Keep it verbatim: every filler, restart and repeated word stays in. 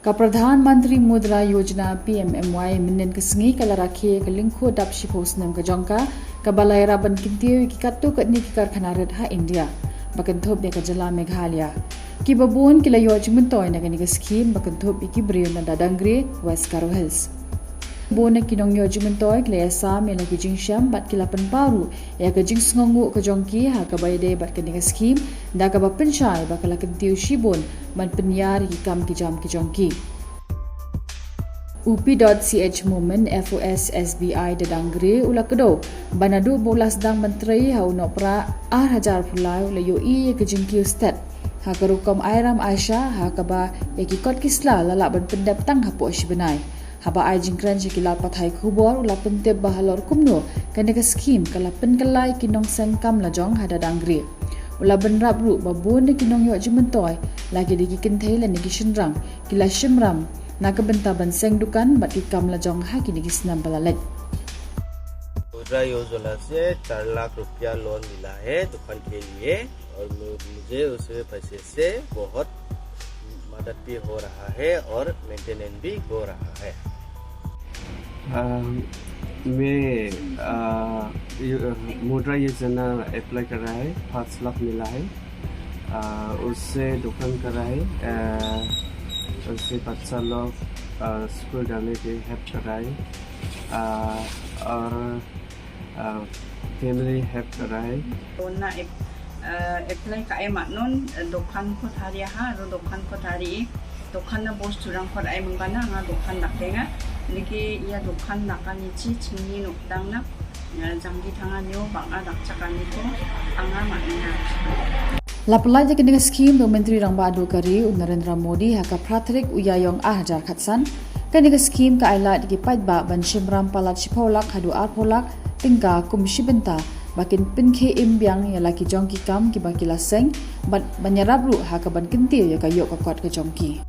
Ka Pradhan Mantri Mudra Yojana P M M Y mynnin ka sngi ka la rakhe ka lyngkhuh dap shiphew snem ka jong ka, kaba la ïarap ban kyntiew ïa ki katto katne ki karkhana rit ha India, ba kynthup ïa ka jylla Meghalaya. Kiba bun ki la ïoh jingmyntoi na kane ka skhim ba kynthup ïa ki briew na Dadangri, West Garo Hills. Bun na ki nongïoh jingmyntoi ki la ïasam ïa la ki jingshem bad ki la pynpaw ruh ïa ka jingsngewnguh ka jong ki ha kaba ïadei bad kane ka skhim, da kaba pynshai ba ka la kyntiew shibun ban pynïar ïa ki kam ki jam ki jong ki. U P dot C H Momin, F O S S B I Dadangri, u la kdew ba naduh ba u la sdang ban trei ha u Nohprah ar hajar phew lai, u la ïohi ïa ka jingkiew stet ha ka rukom ai ram ai sha, ha kaba ïa ki kot ki sla la lah ban pyndep tang hapoh shi bnai. Haba ai jingkren sha ki lad pathai khubor, u la pyntip ba halor kumno kane ka skhim ka la pynkylla ïa ki nongseng kam lajong ha Dadangri. U la bynrap ruh ba bun na ki nongïoh jingmyntoi, la ki dei ki kynthei lane ki shynrang, ki la shim ram na ka bynta ban seng dukan bad ki kam lajong ha kine ki snem ba la leit. मुद्रा योजना से चार लाख रुपया लोन मिला है दुकान के लिए, और मु- मुझे उस पैसे से बहुत मदद भी हो रहा है और मेंटेनेंस भी हो रहा है। अम, मैं अ, यो- मुद्रा योजना अप्लाई कर रहा है, पाँच लाख मिला है। अ, उससे दुकान कर रहा है, अ, उससे बच्चा लोग अ, स्कूल जाने के हेल्प कर रहा है, अ, और अ, फैमिली हेल्प कर रहा है। Loan na ap- eh, apply ka ai matnon, eh, dokan ko tari ha, ro dokan ko tari. Dokan na bos turang ko ai mengbana nga dokan dak tenga. Niki ia dokan dak ani chi chingni nuk dang na. Eh, janggi tanga nyo bak nga dak chakani ko anga matnga. La pynlait ïa kane ka skhim da u Myntri Rangbah Duh ka ri u Narendra Modi ha ka phra tarik u Ïaïong ar hajar khatsan. Kane ka skhim ka ai lad ïa ki paidbah ban shim ram palat shiphew lak haduh arphew lak tyngka kum shi bynta, ba kin pynkhie im biang ïa la ki jong ki kam kiba ki la seng, bad ban ïarap ruh ha kaban kyntiew ïa ka ïoh ka kot ka jong ki.